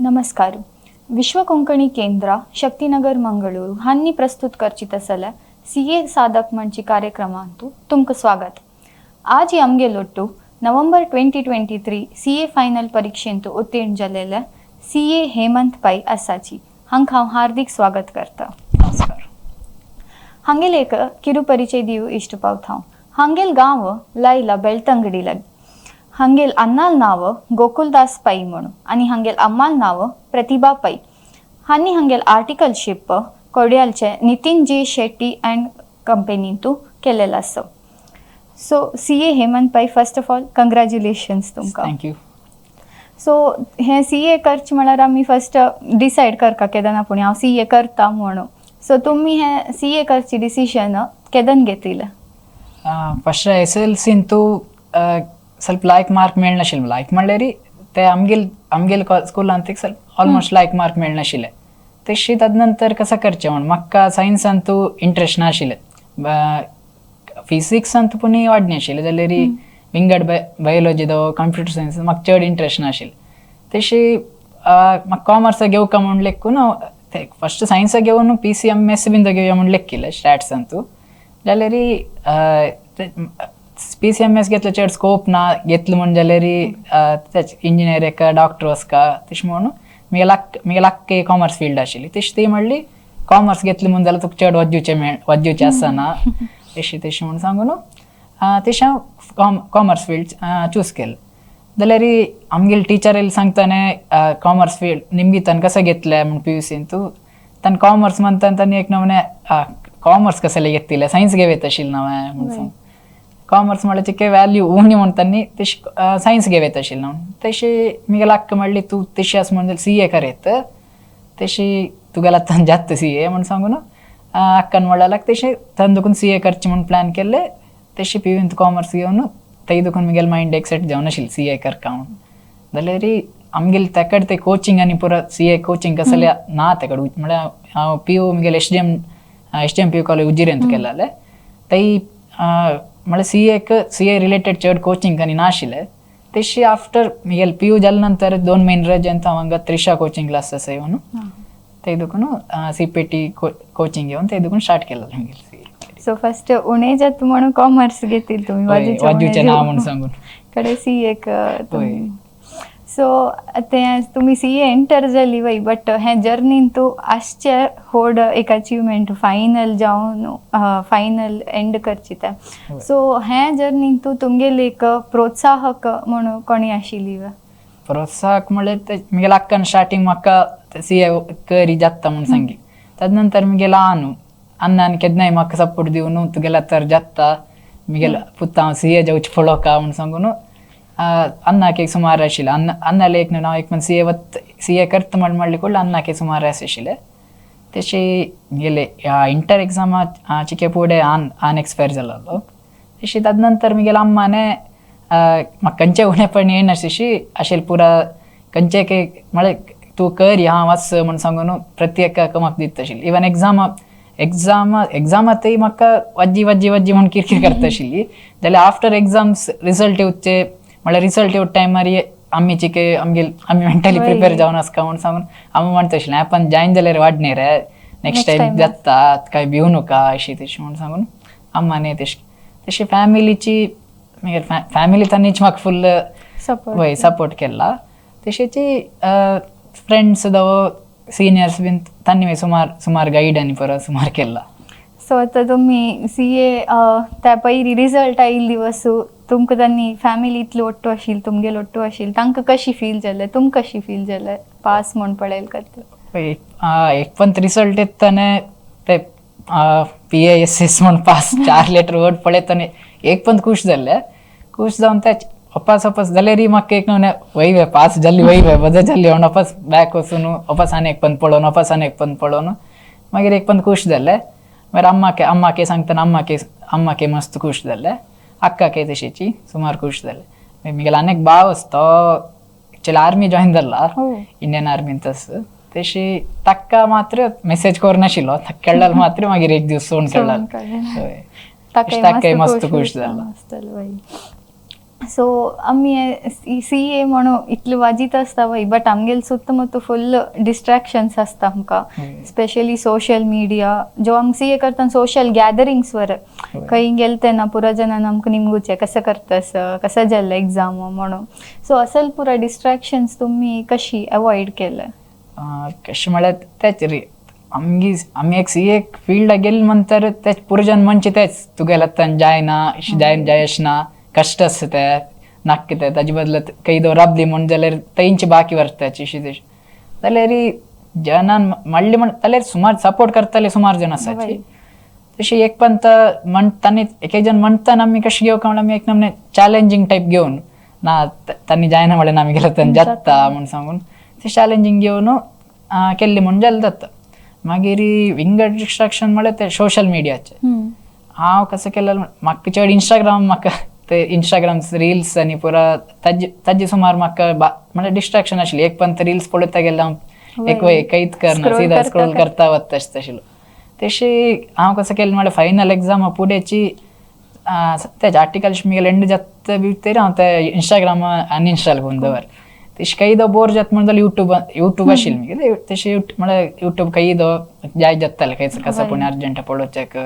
नमस्कार. विश्व कोंकणी केंद्र शक्तिनगर मंगळूर हांनी प्रस्तुत करचित आसले सीए साधक म्हणची कार्यक्रमांतु तुमकां स्वागत. आज आमगे लोट्टू नोव्हेंबर 2023 सीए फायनल परीक्षेंतु उत्तीर्ण जालेले सीए हेमंत पै आसाची. हांकां हांव हार्दिक स्वागत करता. नमस्कार. हांगेल एक किरू परिचय दिवू इश्ट पावता हांव. हांगेल गांव लैला बेಳ್तंगडी लागी. हांगेल अन्नाल नाव गोकुलदास पै म्हणू आनी हांगेल अम्माल नाव प्रतिभा पै. हांनी हांगेल आर्टिकलशीप कोड्यालचे नितीन जी शेट्टी अँड कंपनींतू केलेलो आसा. So CA Hemant Pai, first of all congratulations तुमकां. Thank you. सो हें सीए करचें म्हळ्यार आमी फर्स्ट डिसायड करका केदना पूण हांव सीए करता म्हणून. सो तुमी हें सीए करची डिसिजन केदन घेतिलें? फस्ट एसएसएलसींतू ಸ್ವಲ್ಪ ಲಾಯ್ಕ್ ಮಾರ್ಕ್ मेळनाशिल्ले. लायक म्हणल्यार ते आमगेल आमगेल स्कुलांत एक ಸ್ವಲ್ಪ ऑलमोस्ट लायक मार्क मेळनाशिल्ले. तशी तद नंतर कसं करचें म्हण म्हाका सायन्सांतू इंट्रस्ट नाशिल्लें. फिजिक्सांत पुणी वाडणे आशिल्लें जाल्यार विंगड बायोलॉजी दो कंप्युटर सायन्स म्हाका चड इंट्रस्ट नाशिल्लें. तशी म्हाका कॉमर्स घेवका म्हूण लेखून हांव ते फस्ट सायन्स घेवन पीसीएमएस बीन घेवया म्हूण लेखिल्लें स्टॅट्सांतू. जाल्यार पीसीएमएस घेतलं चड स्कोप ना घेतलं म्हूण जाल्यार तेच इंजिनियर एका डॉक्टर वचका तशें म्हणून म्हगेले अक्के कॉमर्स फिल्ड आशिल्ली. तशी ती म्हणली कॉमर्स घेतली म्हूण जाल्यार तुका चड वज्जुचें मेळ वज्जुचें आसना तशें तशें म्हूण सांगून तशें हांव कॉमर्स फिल्ड चूज केलें. जाल्यार आमगेले टिचर येयले सांगताने कॉमर्स फिल्ड निमगी ताणें कसं घेतलें म्हूण पीयूसीन तूं ताणें कॉमर्स म्हणटा ताणें एक नमूने कॉमर्स कसले घेतिल्लें सायन्स घेवं आशिल्लें हांवें म्हूण सांग. कॉमर्स म्हळ्यार चिके व्हॅल्यू उणी म्हणटा न्ही तशी सायन्स घेवं आशिल्लें हांव. तशी म्हगेले अक्का म्हणली तूं तशी आसा म्हूण सीए करयत तशी तुगेल्या आतां जाता सीए म्हूण सांगून अक्कान म्हणलें तशें थंय दुखून सीए करचें म्हूण प्लॅन केल्लें. तशी पीयूंत कॉमर्स घेवन थंय दुखून म्हगेलें मायंड एक सेट जावन आशिल्लें सीए करका म्हूण. जाल्यार आमगेले तेकड ते कोचिंग आनी पुरो सीए कोचिंग कसलें ना तेकड. म्हळ्यार हांव पीयू म्हगेलें एसडीएम पीयू कॉलेज उजिरेंत केल्लें. थंय म्हळ्यार सीएक सीए रिलेटेड चड कोचिंग आनी नाशिल्लें. तशी आफ्टर म्हगेलें पीयू जाले नंतर 2 म्हयने रजेंत हांव हांगा त्रिशा कोचिंग क्लासीस येवन थंय दुखून सीपीटी कोचिंग घेवन थंय दुखून स्टार्ट केलें म्हगेलें CA. So first उणें जाता म्हणून कॉमर्स घेतिल्लें तुमी? वाजूचें ना म्हूण सांगून कडे सीएक. सो तें तुमी सीए एंटर जाली वय, बट हें जर्नीन तूं आसचे व्हड एक अचिवमेंट फायनल जावन फायनल एंड करची तें. सो हें जर्नीन तूं तुमगेले एक प्रोत्साहक म्हणून कोणी आशिल्ली वा? प्रोत्साहक म्हणल्यार ते म्हगेल्या अक्कान स्टार्टींग म्हाका सीए करी जाता म्हूण सांगी. तद नंतर म्हगेलो आनु अण्णान केन्नाय म्हाका सपोर्ट दिवन तुगेल्या तर जाता म्हगेल्या पुता हांव सीए जावचें पळोवका म्हूण सांगून अण्णाक एक सुमार आशिल्लें. अण्णा अण्णाले एक हांव एक सीए वत सीए करता म्हण म्हणलें कूळ अण्णाक एक सुमार आशिल्लें. तशी म्हगेले इंटर एग्जामा चिके फुडें आन आन एक्सपायर जालोलो. तशी तद नंतर म्हगेल्या अम्माने म्हाका खंयचें उणेपण येयनाशिशी आशिल्लें पुरा खंयचें म्हळ्यार तूं कर हांव आस म्हूण सांगून प्रत्येकाक म्हाका दिता आशिल्ली. इवन एग्जामा एग्जामा एग्जामांतय म्हाका वज्जी वज्जी वज्जी म्हूण किरकीर करता आशिल्ली. जाल्यार आफ्टर एग्जाम्स रिजल्ट येवचे म्हळ्यार रिजल्ट येवचे टायमार आमी चिके आमगेले आमी मेंटली प्रिपेर जावन आसका म्हूण सांगून आमी म्हणटा आशिल्लें आपण जॉयन जाल्यार वाडणे रे नेक्स्ट टायम जाता काय भिवू नका अशी तशी म्हूण सांगून अम्माने तशी तशी फॅमिलीची मागीर फॅमिली तांणीच म्हाका फुल वय सपोर्ट केला. तशीची फ्रेंड्स दव सिनियर्स बीन तांणी सुमार सुमार गायड आनी परत सुमार केला. सो आतां तुमी सीए त्या पयलीं रिजल्ट आयिल्ली वसू तुमकां तांणी फॅमिली इतली ओट्टू आशिल्ली तुमगेल ओट्टू आशिल्ली तांकां कशी फील जालें तुमकां कशी फील जालें पास म्हूण पळयलें करता? एक पण रिजल्ट येताने ते पीएएसएस म्हूण पास 4 लेटर वर्ड पळयताने एक पण खुश जाल्ले. खुश जावन ते वापस वापस जाल्यार म्हाका एक नवने वय पास जाल्ली वय बरें जाल्ली म्हूण वापस बॅक वचून वापस आनी एक पण पळोवन वापस आनी एक पण पळोवन मागीर एक पण खुश जाल्ले. मागीर अम्माके अम्माके सांगतना अम्माके अम्माके मस्त खुश जाल्ले. अक्काके तशीची सुमार खुश जाले. म्हगेलो आनी एक भाव आसा तो एक्चुअली आर्मी जॉयन जाला इंडियन आर्मीन तस. तशी ताका मात्र मेसेज करनाशिल्लो कळ्ळो मात्र मागीर एक दीस सोडून कळ्ळो. ताकाय मस्त खुश जाला. सो आमी सी ए म्हणून इतले वाजीत आसता वय, बट आमगेले सुत्त फुल डिस्ट्रॅक्शन्स आसता आमकां, स्पेशली सोशल मिडिया. जो आमी सी ए करतना सोशल गॅदरिंग्स वर खंय गेले तेन्ना पुरा जणान आमकां निमगुचे कसं करतस, कसं जालें एग्जाम म्हणून. सो असल पुरा डिस्ट्रॅक्शन्स तुमी कशी अवॉयड केले? कशें म्हळ्यार तेच रे, आमगे आमी एक सी ए फिल्डाक गेले म्हणतर तेच पुरो जन म्हणचे तेच तुगेले आतां जायना, जायन जायश ना, कश्ट आसता ते नाक्क ते ताजे बदला खंय दवर राबली म्हूण जाल्यार थंयची बाकी व्हरताची अशी तशी. जाल्यार जनान माडली म्हण जाल्यार सुमार सपोर्ट करताले सुमार जण आसाची. तशी एक पंत म्हणटा एक एक जण म्हणटाना आमी कशें घेवंक म्हणल्यार आमी एक नमूने चॅलेंजींग टायप घेवन ना तांणी जायना म्हळ्यार आमी गेल्यार थंय जाता म्हूण सांगून ते चॅलेंजींग घेवन केल्ले म्हूण जालें जाता. मागीर विंगड डिस्ट्रॅक्शन म्हळ्यार ते सोशल मिडियाचे. हांव कसो केलें, म्हाका चड इंस्टाग्राम, म्हाका ते इंस्टाग्राम रिल्स आनी पुरा ताजे ताजे सुमार म्हाका म्हळ्यार डिस्ट्रॅक्शन आशिल्लें. एक पंत रिल्स पळयता गेल्यार हांव एक वय कांयच करना, सीधा स्क्रोल करता वता आशिल्लो. तशी हांव कसो केलें म्हळ्यार फायनल एग्जामा फुडेंची तेज आर्टिकल्स मुगेले एंड जाता भितर हांव ते इंस्टाग्राम अनइन्स्टॉल करून दवर. तशें कांय बोर जाता म्हणून जाल्यार युट्यूब युट्यूब आशिल्लें मुगेलें. तशें म्हळ्यार युट्यूब खंय जाय जातालें, खंयच कसो पूण अर्जंट पळोवच्याक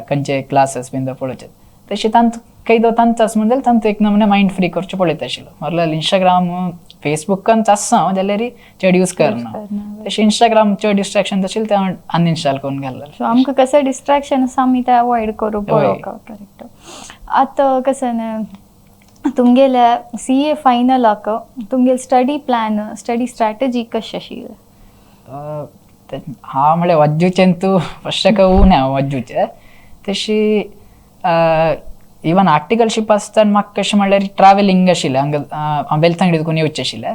खंयचे क्लासीस बीन पळोवचे तशें तांत खंय तांत आसा म्हणून जाल्यार तांत एक नमुने मायंड फ्री करचें पळयता आशिल्लो. म्हळ्यार इंस्टाग्राम फेसबुकान आसा हांव जाल्यार चड यूज करना. तशें इंस्टाग्राम चड डिस्ट्रॅक्शन आशिल्लें तें हांव अनइन्स्टॉल करून घाल्लें. सो आमकां कसं डिस्ट्रॅक्शन आसा आमी तें अवॉयड करूं पळोवंक. करेक्ट. आतां कसं न्हय तुमगेल्या सी ए फायनलाक तुमगेले स्टडी प्लॅन, स्टडी स्ट्रॅटजी कशी आशिल्ली? हांव म्हळ्यार वज्जूचें तूं फस्टाक उणें हांव वज्जूचें. तशी इवन आर्टिकलशीप आसतना म्हाका कशें म्हणल्यार ट्रॅवलिंग आशिल्लें. हांगा हांव बेलथांगडी दुकून येवचें आशिल्लें.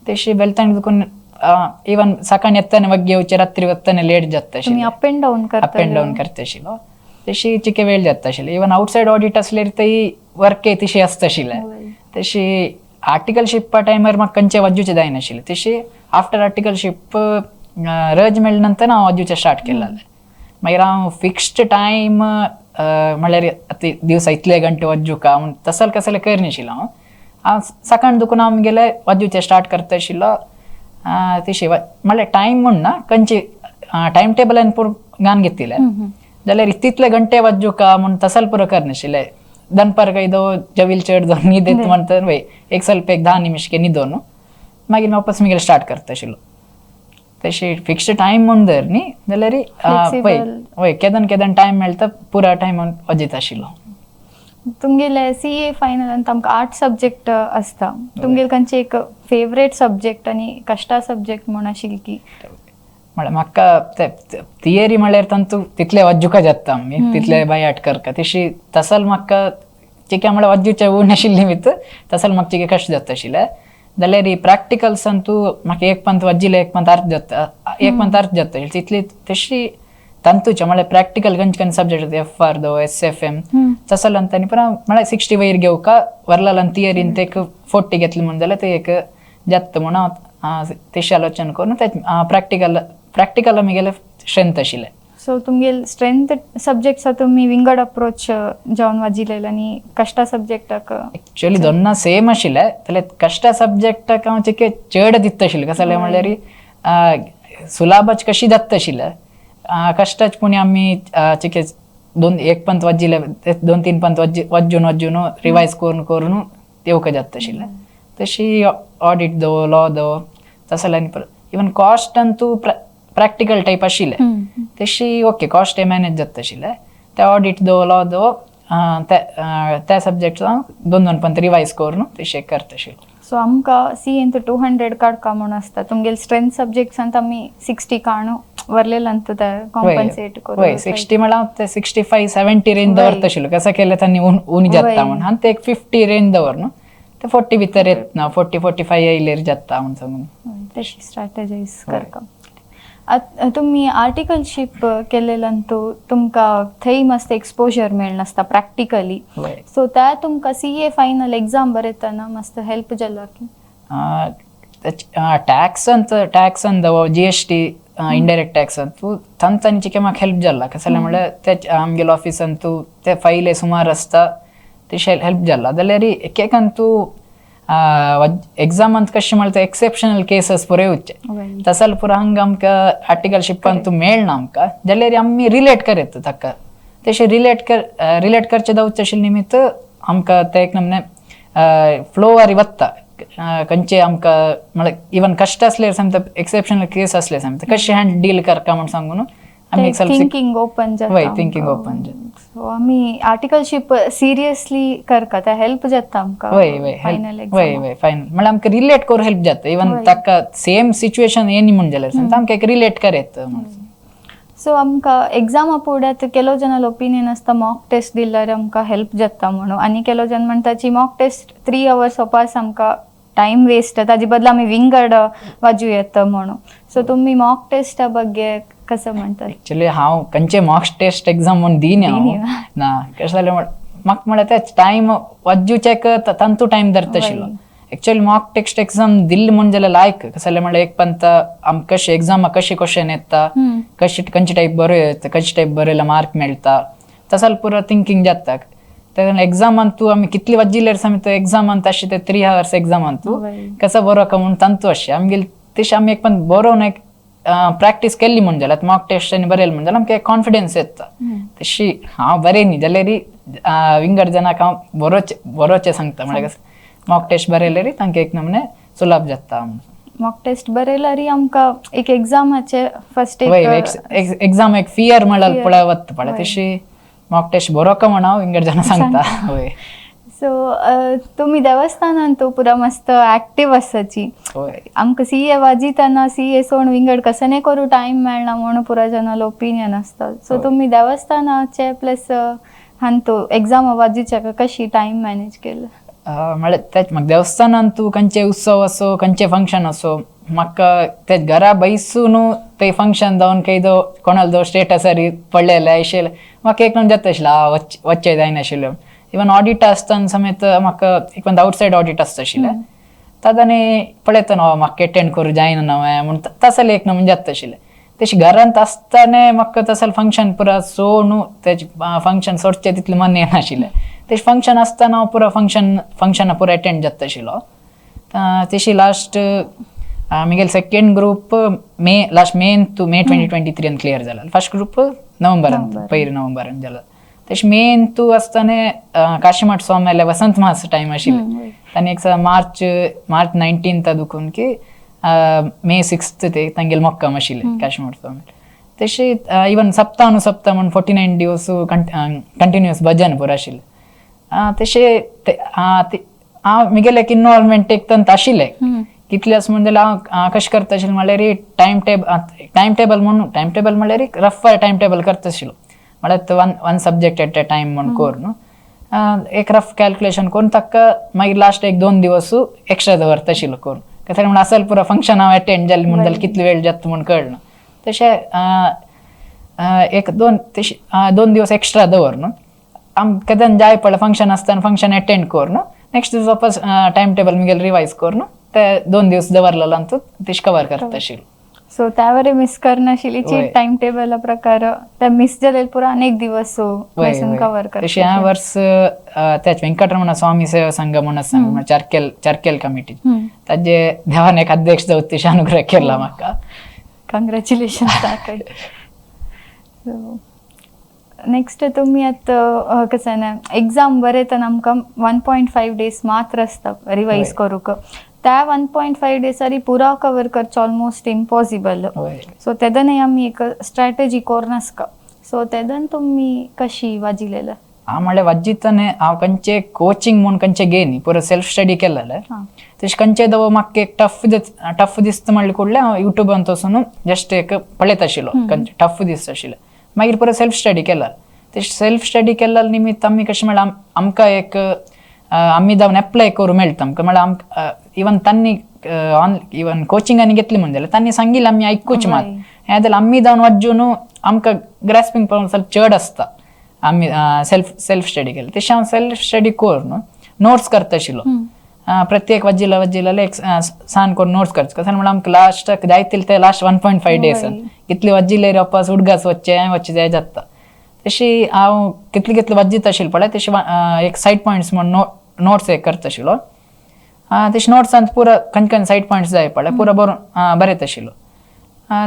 तशी बेलथांगडी दुकून इवन सकाळी येतना वग्गी येवचें, रात्री वतना लेट जाता आशिल्लें. अप एंड डावन करता? अप एंड डावन करता आशिल्लो. तशी चिके वेळ जाता आशिल्ले. इवन आवटसायड ऑडिट आसल्यार थंय वर्कय तशी आसता आशिल्लें. तशी आर्टिकलशिपा टायमार म्हाका खंयचे वज्जूचें जायनाशिल्लें. तशी आफ्टर आर्टिकलशीप रज मेळ्ळे नंतर हांव वज्जूचें स्टार्ट केलें. मागीर हांव फिक्स्ड टायम म्हळ्यार आतां दिवसा इतले घंटे वज्जुका म्हूण तसल कसलें करनाशिल्लो हांव. हांव सकाळ दुकून हांव मुगेलें वज्जूचें स्टार्ट करता आशिल्लो. तशी म्हळ्यार टायम म्हूण ना, खंयची टायम टेबलान पुरो घालून घेतिल्लें जाल्यार इतले घंटे वज्जुका म्हूण तसल पुरो करनाशिल्लें. दनपार काय दो जवील चड जावन न्हीद येता म्हणटा वय एक ಸ್ವಲ್ಪ एक 10 निमिश न्हिदोन मागीर वापस मुगेलें स्टार्ट करता आशिल्लो. तशी फिक्स्ड टायम म्हूण धर न्ही जाल्यार पळय वय केदन केदन टायम मेळटा पुरा टायम वजेता आशिल्लो. तुमगेले सी ए फायनल आमकां 8 सब्जेक्ट आसता. तुमगेले खंयचे एक फेवरेट सब्जेक्ट आनी कश्टा सब्जेक्ट म्हूण आशिल्ली की? म्हळ्यार म्हाका ते थियरी म्हळ्यार तांतू तितले वज्जुका जाता आमी तितले बायाट करका तशी तसल म्हाका चिके म्हळ्यार वज्जूचे उण आशिल्ली भितर तसल म्हाका चिके कश्ट जाता आशिल्लें. जाल्यार प्रॅक्टिकल्सान तूं म्हाका एक पंत वज्जिले एक पंत अर्थ जाता, एक पंत अर्थ जाता तितली. तशी तांतूचे म्हळ्यार प्रॅक्टिकल खंयचे खंयचे सब्जेक्ट एफ आर दो एस एफ एम तसल आनी पुरा म्हळ्यार 60 वयर घेवका वरलान थियरीन ते एक 40 घेतले म्हूण जाल्यार ते एक जाता म्हूण हांव तशी आलोचन करून ते प्रॅक्टिकल प्रॅक्टिकल मुगेलें स्ट्रेंथ आशिल्लें. सो तुमगेले स्ट्रेंथ सब्जेक्ट्स तुमी विंगड अप्रोच जावन वाजिलेले आनी कश्टा सब्जेक्टाक? एक्चुअली दोन्ना सेम आशिल्लें जाल्यार कश्टा सब्जेक्टाक हांव चिके चड दिता आशिल्लें. कशें जालें म्हणल्यार सुलाबाच कशी जाता आशिल्लें, कश्टाच पूण आमी चिके दोन एक पंत वाजिले 2-3 पंत वज्जून वज्जून रिवायज करून करून येवका जाता आशिल्लें. तशी ऑडिट दो लॉ दो तसलें आनी इवन कॉस्टान तूं प्रॅक्टिकल टायप आशिल्लें. तशी ओके कॉस्ट मॅनेज जाता आशिल्लें. ते ऑडिट दो लॉ दो त्या सब्जेक्ट हांव 2-2 पंत रिवायज करून तशें करता आशिल्लो. सो आमकां सी एन 200 काडका म्हूण आसता. तुमगेले स्ट्रेंथ सब्जेक्ट्सान आमी 60 काणू वरलेलं ते कॉम्पन्सेट करून. वय 60 म्हळ्यार ते 65-70 रेंज दवरता आशिल्लो. कसं केलें तांणी उणी जाता म्हूण आनी ते एक 50 रेंज दवर न्हू ते 40 भितर येतना 40-45 येयल्यार जाता म्हूण सांगून तशी स्ट्रॅटजायज करका. तुमी आर्टिकलशीप केलेल्यान तुमकां थंय मस्त एक्सपोजर मेळनासता प्रॅक्टिकली. सो त्या तुमकां सी ए फायनल एग्जाम बरयतना मस्त हेल्प जालो की? टॅक्स अंत टॅक्स अंत G S T indirect tax Antu तांची चिके म्हाका हेल्प जाला. कशें जालें म्हणल्यार ते आमगेले ऑफिसान तूं ते फायले सुमार आसता तशें हेल्प जाला. जाल्यार एकेकांतू एक्झाम अंत कशें म्हळ्यार एक्सेप्शनल केसस पुरो येवचे तसल पुरो हांगा आमकां आर्टिकलशीप अंतू मेळना आमकां, जाल्यार आमी रिलेट करयत ताका. तशें रिलेट करचें जावचें आशिल्लें निमित्त आमकां ते एक नमने फ्लोवारी वता खंयचे आमकां म्हळ्यार इवन कश्ट आसल्यार समजा एक्सेप्शनल केस आसले समजा कशें हँड डील करका म्हण सांगून आमी थिंकींग ओपन जाता. वय, थिंकींग ओपन जाता. सो आमी आर्टिकलशीप सिरियसली करका ते हेल्प जाता आमकां. वय वय वय वय फायनल म्हळ्यार आमकां रिलेट करूं हेल्प जाता. इवन ताका सेम सिच्युएशन येनी म्हण जाल्यार समजा आमकां एक रिलेट करयत. सो आमकां एग्जामा फुड्यात केलो जनाल ओपिनियन आसता मॉक टेस्ट दिल्यार आमकां हेल्प जाता म्हणून, आनी केलो जन म्हणटा की मॉक टेस्ट 3 आवर्स वपास आमकां टायम वेस्ट, ताजे बदला आमी विंगड वाजू येता म्हणून. सो तुमी मॉक टेस्टा ಬಗ್ಗೆ कसं म्हणतात? एक्चुअली हांव खंयचे मॉक टेस्ट एग्जाम म्हूण दिनी हांव ना. कशें जालें म्हाका म्हळ्यार तेच टायम वाजूचेक तांतू टायम धरता आशिल्लो. एक्चुअली मॉक टेस्ट एग्जाम दिल्ली म्हूण जाल्यार लायक कशें जालें म्हळ्यार एक पंत आमकां कशें एग्जामा कशें क्वेश्चन येता, कशें खंयचे टायप बरो येता, खंयचे टायप बरयल्यार मार्क मेळटा, तसाल पुरो थिंकींग जाता. तेन्ना एग्जामान तूं आमी कितली वाजिल्ल्यार समज एग्जामान अशें ते 3 आवर्स एग्जामान तूं कसो बरोवका म्हूण तांतू अशें आमगेले तशें आमी एक पण बरोवन एक प्रॅक्टीस केल्ली म्हूण जाल्यार मॉक टेस्ट आनी बरयलें म्हूण जाल्यार आमकां एक कॉन्फिडन्स येता. तशी हांव बरें न्ही जाल्यार विंगड जनाक हांव बरोवचें सांगता, म्हळ्यार कसं मॉक टेस्ट बरयल्यार तांकां एक नमने सुलभ जाता. मॉक टेस्ट बरयल्यार आमकां एक एग्जामाचे फर्स्ट एग्जाम एक फियर म्हळ्यार पळय वता पळय, तशी मॉक टेस्ट बरोवका म्हण हांव विंगड जाणां सांगता. वय. सो तुमी देवस्थानान तो पुरा मस्त ऍक्टिव्ह आसाची. आमकां सी ए वाजितना सी ए सोण विंगड कसने करूं टायम मेळना म्हणून पुरा जनाल ओपिनियन आसता. सो तुमी देवस्थानाचे प्लस हांतो एग्जाम वाजीच्या कशी टायम मॅनेज केलं? म्हळ्यार तेच म्हाका देवस्थानान तूं खंयचे उत्सव असो खंयचे फंक्शन असो म्हाका ते घरा बैसून ते फंक्शन जावन खंय दो कोणाल दो स्टेटसार पडलेले अशें म्हाका एक जाता आशिल्लें वच्चें जायनाशिल्लें. इवन ऑडिट आसतना समेत म्हाका एक पण आवटसायड ऑडिट आसता आशिल्लें तादानी पळयता न्हू म्हाका एटेंड करूं जायना न्हू म्हूण तसलें एक नमून जाता आशिल्लें. तशें घरांत आसतना म्हाका तसलें फंक्शन पुरा सोडून तेजें फंक्शन सोडचें तितलें मन येनाशिल्लें. तशें फंक्शन आसतना हांव पुरा फंक्शना पुरा एटेंड जाता आशिल्लो. तशी लास्ट म्हगेलें सेकेंड ग्रूप मे लास्ट मेन तूं मे 2023 क्लियर जाला, फर्स्ट ग्रूप नोव्हेंबरान पयर नोव्हेंबरान जाला. तशें मेन तूं आसतना काशीमठ स्वाम्याले वसंत मास टायम आशिल्लें तांणी एक मार्च 19 दुखून की मे 6 ते तांगेले मोक्कम आशिल्लें काशीमठ स्वामी. तशें इवन सप्ताह अनुसप्ताह म्हूण 49 दिवस कंटिन्युअस भजन पुरो आशिल्लें. तशें हांव म्हगेलें एक इनवॉल्वमेंट एक तंत आशिल्लें. कितलें आसा म्हूण जाल्यार हांव कशें करता आशिल्लें म्हळ्यार टायम टेबल म्हणून टायम टेबल म्हळ्यार एक रफ टायम टेबल करता आशिल्लो, म्हळ्यार one subject at a time म्हूण करून एक रफ कॅल्क्युलेशन करून ताका मागीर लास्ट 1-2 दिवस एक्स्ट्रा दवरता आशिल्लो करून. कशें म्हण असल पुरो फंक्शन हांव एटेंड जालें म्हूण जाल्यार कितलो वेळ जाता म्हूण कळना. तशें 1-2 दिवस एक्स्ट्रा दवर न्हू आम केन्ना जाय पडलें फंक्शन आसतना फंक्शन एटेंड कर न्हू नेक्स्ट दीस वापस टायम टेबल म्हगेलें रिवायज कर न्हू ते 2 दिवस दवरलेलो आनी तूं तशें कवर करता आशिल्लो. सो त्यावरे मिस करनाशिल्ली टायम टेबला प्रकार ते मिस जालें पुरा अनेक दिवस कवर करता. तशें ह्या वर्स त्याच वेंकटरमण स्वामी सेवा संघ म्हणून आसा चारकेल कमिटी ताजे देवान एक अध्यक्ष जावं तशें अनुग्रह केला म्हाका. कंग्रॅच्युलेशन. सो नेक्स्ट तुमी आतां कसं ना एग्जाम बरयतना आमकां 1.5 डेज मात्र आसता रिवायज करूंक, त्या 1.5 डेजारी पुरा कवर करचो ऑलमोस्ट इम्पॉसिबल. सो तेदनाय आमी एक स्ट्रॅटजी कोरनासका. सो तेदन तुमी कशी वाजिलेले? हांव म्हळ्यार वाजिताने हांव खंयचे कोचिंग म्हूण खंयचे घेनी पुरो सेल्फ स्टडी केलेलें. तशें खंयचे दवो म्हाका एक टफ दिसता म्हणलें कुडलें हांव युट्यूबान वचून जस्ट एक पळयता आशिल्लो खंयचे टफ दिसता आशिल्लें, मागीर पुरो सेल्फ स्टडी केला. तशें सेल्फ स्टडी केल्ल्या निमित्त आमी कशें म्हळ्यार आमकां एक आमी जावन एप्लाय करूं मेळटा आमकां, म्हळ्यार आमकां इवन तांणी ऑन इवन कोचिंग आनी घेतली म्हूण जाल्यार तांणी सांगिल्लें आमी आयकूच मात हें जाल्यार आमी जावन वाजून आमकां ग्रेस्पिंग पावर स्वल्प चड आसता आमी सेल्फ स्टडी केलें. तशें हांव सेल्फ स्टडी करून नोट्स करता आशिल्लो, प्रत्येक वज्जिला वज्जिला एक सान करून नोट्स करता. कशें म्हळ्यार आमकां लास्टाक जाय तितले ते लास्ट 1.5 डेज कितले वज्जिले वापस उडगास वच्चें वच्चें जाय जाता. तशी हांव कितले कितले वज्जीत आशिल्लो पळय तशी एक सायड पॉयंट्स म्हण नोट्स एक करता आशिल्लो. तशी नोट्सांत पुरो खंय खंय सायड पॉयंट्स जाय पळय पुरो बरोवन बरयता आशिल्लो.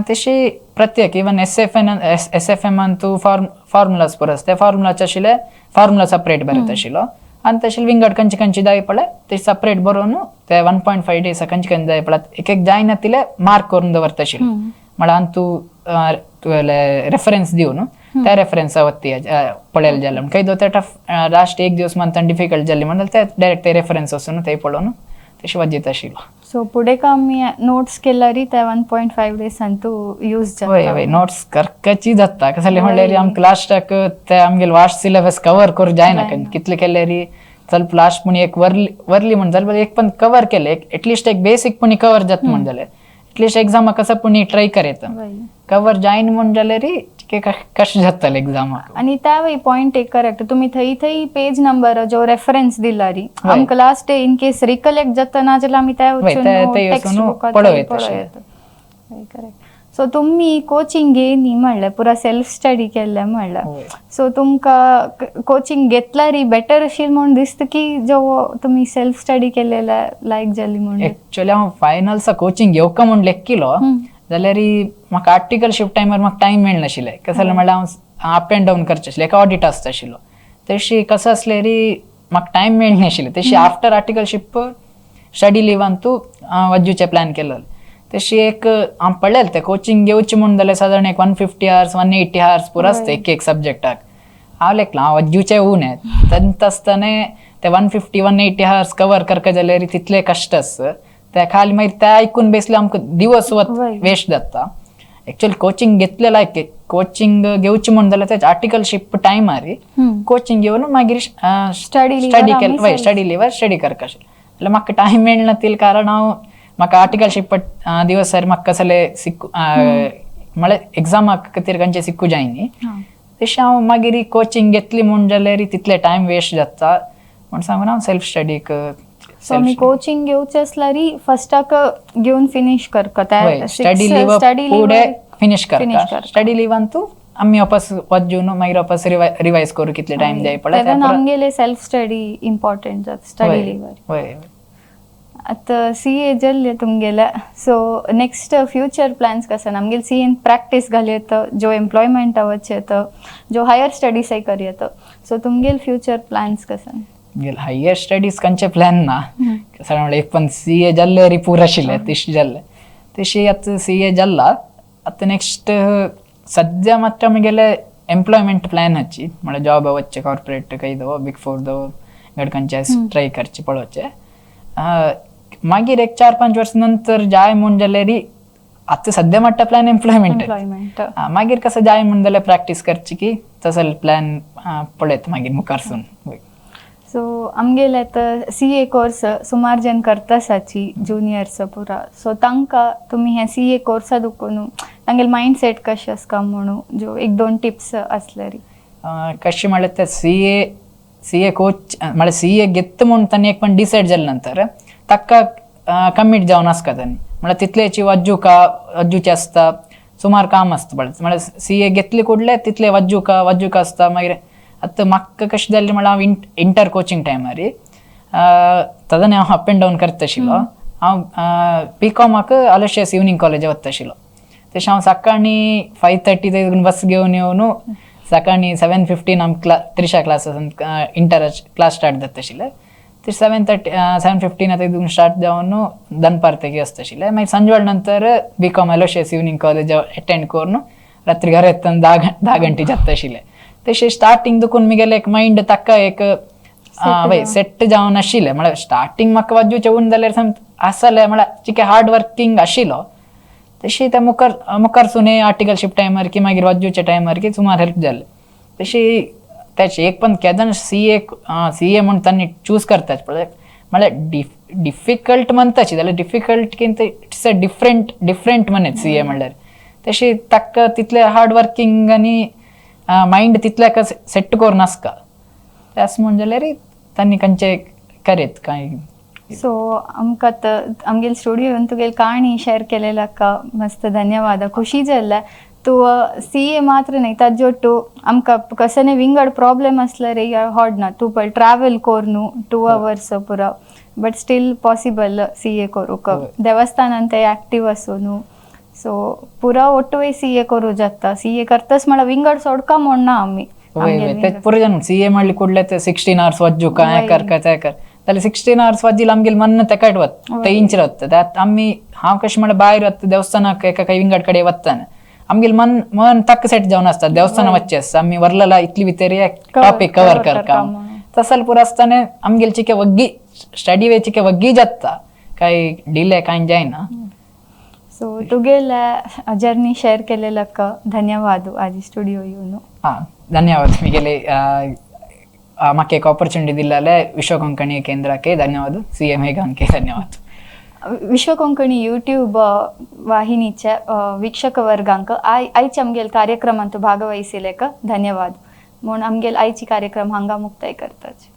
तशी प्रत्येक इवन SFM अंतू फॉर्मुलास पुरो आसता, फॉर्मुलाचे आशिल्ले फॉर्मुला सपरेट बरयता आशिल्लो. आनी तशें विंगड खंयचे खंयचे जाय पळय ते सपरेट बरोवन ते 1.5 डेज खंयचे खंयचे जाय पळय एक एक जायना तिले मार्क करून दवरता आशिल्लो. म्हळ्यार अंतू तुवें रेफरन्स दिवन त्या रेफरन्सा वत्ती पळयलें जाल्यार खंय दो ते टफ लास्ट एक दिवस म्हणटा डिफिकल्ट जाल्ले म्हणल्यार ते डायरेक्ट ते रेफरन्स वचून ते पळोवन तशें वजीत आशिल्लो. सो फुडें का आमी नोट्स केल्यारी ते 1.5 डेज अंतू यूज जाता. वय वय नोट्स करकाची जाता. कसले म्हणल्यार आमकां लास्टाक ते आमगेले वास्ट सिलेबस कवर करूं जायना, कितले केल्यारी ಸ್ವಲ್ಪ ಲಾಸ್ಟ್ पुणी एक वर्ली वर्ली म्हण जाल्यार एक पण कवर केले एटलिस्ट एक बेसिक पुणी कवर जाता म्हण जाल्यार एटलिस्ट एग्जामाक कसो पुणी ट्राय करता कवर जायन म्हण जाल्यार कशें जातलें एग्जामाक. आनी त्या वय पॉयंट एक करेक्ट, तुमी थंय थंय पेज नंबर जो रेफरन्स दिला री आमकां last day in case recollect जाता ना जाल्यार आमी त्या टेक्स्ट बुकात पळोवं. करेक्ट. सो तुमी कोचिंग घेयनी म्हणलें, पुरा सेल्फ स्टडी केल्लें म्हणलें, सो तुमकां कोचिंग घेतल्यार बेटर अशी म्हूण दिसता की जो तुमी सेल्फ स्टडी केलेले लायक जाली म्हूण? एक्चुअली हांव फायनल्सा कोचिंग घेवका म्हूण लेखिलो जाल्यार म्हाका आर्टिकलशीप टायमार म्हाका टायम मेळनाशिल्लें. कशें जालें म्हणल्यार हांव अप एंड डावन करचें आशिल्लें, एका ऑडिट आसता आशिल्लो, तशी कसो आसलें म्हाका टायम मेळनाशिल्लें. तशी आफ्टर आर्टिकलशीप स्टडी लिव्हान तूं वज्जूचें प्लॅन केलो. तशी एक हांव पळयलें तें कोचिंग घेवचें म्हूण जाल्यार सादारण एक 150 आवर्स 180 आवर्स पुरो आसता एक एक सब्जेक्टाक. हांव लेखलां हांव वज्जूचें ऊन तेन्ना आसतना ते 150 180 आवर्स कवर करका जाल्यार तितले कश्ट आसता. ते खाली मागीर ते आयकून बेसले आमकां दिवस वेस्ट जाता. एक्चुअली कोचिंग घेतले लायक कोचिंग घेवचें म्हूण जाल्यार तेच आर्टिकलशीप टायमार कोचिंग घेवन मागीर स्टडी स्टडी केलें, स्टडी लिव्हार स्टडी करका जाल्यार म्हाका टायम मेळना तील कारण हांव म्हाका आर्टिकलशीप दिवस सर म्हाका कसले सिक्कू म्हळ्यार एग्जामाक खातीर खंयचे सिक्कू जाय न्ही, तशें हांव मागीर कोचिंग घेतली म्हूण जाल्यार तितले टायम वेस्ट जाता म्हूण सांगून हांव सेल्फ स्टडीक. सो आमी कोचिंग घेवचें आसल्यार फस्टाक घेवन फिनीश करता, स्टडी लिव्ह फुडें फिनीश करता. स्टडी लिव्हान तूं आमी वापस वचून मागीर वापस रिवायज करूं कितले टायम जाय पळय. आमगेले सेल्फ स्टडी इम्पॉर्टंट जाता स्टडी लिव्हार. वय. आतां CA जाल्ले तुमगेले, सो नेक्स्ट फ्युचर प्लॅन्स कशें? आमगेले CAन प्रॅक्टीस घालयत, जो एम्प्लॉयमेंटा वचयत, जो हायर स्टडीजय करयत, सो तुमगेले फ्युचर प्लॅन्स कशें? हायर स्टडीज खंयचे प्लॅन ना, कसं म्हणल्यार एक पण CA जाल्ले री पूर आशिल्ले तशें जाल्ले, तशी आतां CA जाल्ला. आतां नेक्स्ट सद्या मात्र आमगेले एम्प्लॉयमेंट प्लॅन हाची म्हळ्यार जॉब वचचें कॉर्पोरेट खंय दो बिग फोर दो खंयचे ट्राय करचें पळोवचें. मागीर एक 4-5 वर्स नंतर जाय म्हूण जाल्यार आतां सद्या म्हणटा प्लॅन एम्प्लॉयमेंट, मागीर कसं जाय म्हूण जाल्यार प्रॅक्टीस करची की तसो प्लॅन पळयत मागीर मुखारसून. सो आमगेले आतां CA course सुमार जन करता आसाची ज्युनियर्स पुरा, सो तांकां तुमी हे CA कोर्सा दुखून तांगेले मायंड सेट कशें आसता म्हणून ज्यो 1-2 टिप्स आसल्यार? कशें म्हळ्यार ते CA coach म्हळ्यार CA घेत म्हूण तांणी एक पण डिसायड जाले नंतर ताका कमीट जावन आसता तांणी, म्हळ्यार तितलेची वज्जुका वज्जूचे आसता सुमार काम आसता पळय, म्हळ्यार CA घेतले कुडले तितले वज्जुका वज्जुका आसता. मागीर आतां म्हाका कशें जालें म्हळ्यार हांव इंटर कोचिंग टायमार तदने हांव अप एंड डावन करता आशिल्लो. हांव BComाक अलोशियस इवनींग कॉलेज वता आशिल्लो, तशें हांव सकाळीं 5:30 ते बस घेवन येवन सकाळीं 7:15 आमकां Trisha classes inter class start जाता आशिल्लें, ते 7:30 7:15 आतां स्टार्ट जावन दनपार तेगी आसता आशिल्लें. मागीर सांजवेळ नंतर BCom Aloysius evening college attend करून रात्री घरा येतना 10 घंटे जाता आशिल्लें. तशें स्टार्टींग दुखून मुगेलें एक मायंड ताका एक वय सेट जावन आशिल्लें. म्हळ्यार स्टार्टींग म्हाका वाजूचें उन जाल्यार आसलें म्हळ्यार चिके हार्ड वर्किंग आशिल्लो, तशी ते मुखार मुखारसून आर्टिकलशीप टायमार की मागीर वाजूच्या टायमार की सुमार हेल्प जालें. तशी त्याचे एक पण केदन CA म्हूण तांणी चूज करतात पळय, म्हळ्यार डिफिकल्ट म्हणटाची जाल्यार डिफिकल्ट की it's a different different म्हणत CA म्हणल्यार, तशी ताका तितले हार्ड वर्किंग आनी मायंड तितले सेट करून आसता त्यास म्हूण जाल्यार तांणी खंयचे करीत कांय. सो आमकां आमगेले स्टुडियोन तुगेली काणी शेअर केलेला मस्त धन्यवाद, खुशी जाल्ले. तूं सी ए मात्र न्हय ताजे ಒಟ್ಟು आमकां कसने विंगड प्रॉब्लेम आसल्यार होडना. तूं पळय ट्रॅवल कोर न्हू 2 अवर्स पुरा, बट स्टील पॉसिबल सी ए करूंक. देवस्थानान ते एक्टीव आसूं न्हू, सो पुरा ಒಟ್ಟುವೇ ಸಿ ಎ करूं जाता. सी ए करतस म्हळ्यार विंगड सोडका म्हण ना आमी. वय वय, ते पुरो जाण सी ए म्हणली कुडले ते 16 आवर्स वज्जू काय कर काय ते कर जाल्यार 16 आवर्स वज्जील आमगेले मन तेकाट वत ते इंचर वता. त्यात आमी हांव कशें म्हळ्यार भायर वता देवस्थानाक एका काही विंगड कडेन वताना आमगेले मन मन तक्क सेट जावन आसता. देवस्थान वच्चे आसता आमी वर्लला इतली भितर टॉपिक कवर करका तसल पुरो आसतना आमगेले चिके वग्गी स्टडी वे चिके वग्गी जाता, काय डिले कांय जायना. सो तुगेले जर्नी शेअर केलेलक धन्यवाद आज स्टुडिओ येवन. हां, धन्यवाद. मिगेले म्हाका एक ऑपॉर्च्युनिटी दिल्ले विश्व कोंकणी केंद्राके धन्यवाद, सी एम मेघांके धन्यवाद. विश्व कोंकणी यूट्यूब वाहिनीच्या वीक्षक वर्गांक आयचे आमगेल कार्यक्रमांत भागवहिसिलेक धन्यवाद म्हूण आमगेल आयची कार्यक्रम हांगा मुक्ताय करताच.